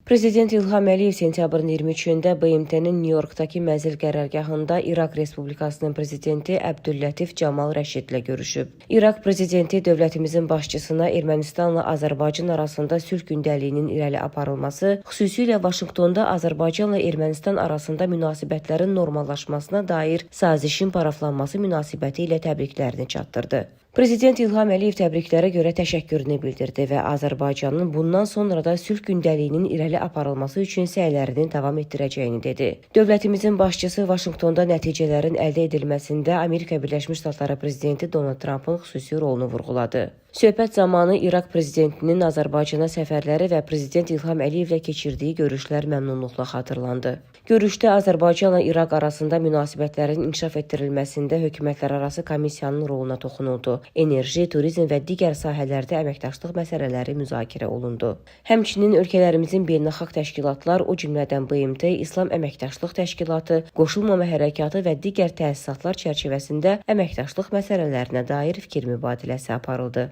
Prezident İlham Əliyev sentyabrın 23-də BMT-nin New Yorkdakı mənzil qərargahında İraq Respublikasının prezidenti Əbdüllətif Camal Rəşidlə görüşüb. İraq prezidenti dövlətimizin başçısına Ermənistanla Azərbaycan arasında sülh gündəliyinin irəli aparılması, xüsusilə Vaşinqtonda Azərbaycanla Ermənistan arasında münasibətlərin normallaşmasına dair sazişin paraflanması münasibəti ilə təbriklərini çatdırdı. Prezident İlham Əliyev təbriklərə görə təşəkkürünü bildirdi və Azərbaycanın bundan sonra da sülh gündəliyinin irəli aparılması üçün səylərini davam etdirəcəyini dedi. Dövlətimizin başçısı Vaşinqtonda nəticələrin əldə edilməsində Amerika Birləşmiş Ştatları prezidenti Donald Trampın xüsusi rolunu vurğuladı. Söhbət zamanı İraq prezidentinin Azərbaycana səfərləri və prezident İlham Əliyevlə keçirdiyi görüşlər məmnunluqla xatırlandı. Görüşdə Azərbaycanla İraq arasında münasibətlərin inkişaf etdirilməsində hökumətlərarası komissiyanın roluna toxunuldu. Enerji, turizm və digər sahələrdə əməkdaşlıq məsələləri müzakirə olundu. Həmçinin ölkələrimizin beynəlxalq təşkilatlar, o cümlədən BMT, İslam Əməkdaşlıq Təşkilatı, Qoşulmama Hərəkatı və digər təsisatlar çərçivəsində əməkdaşlıq məsələlərinə dair fikir mübadiləsi aparıldı.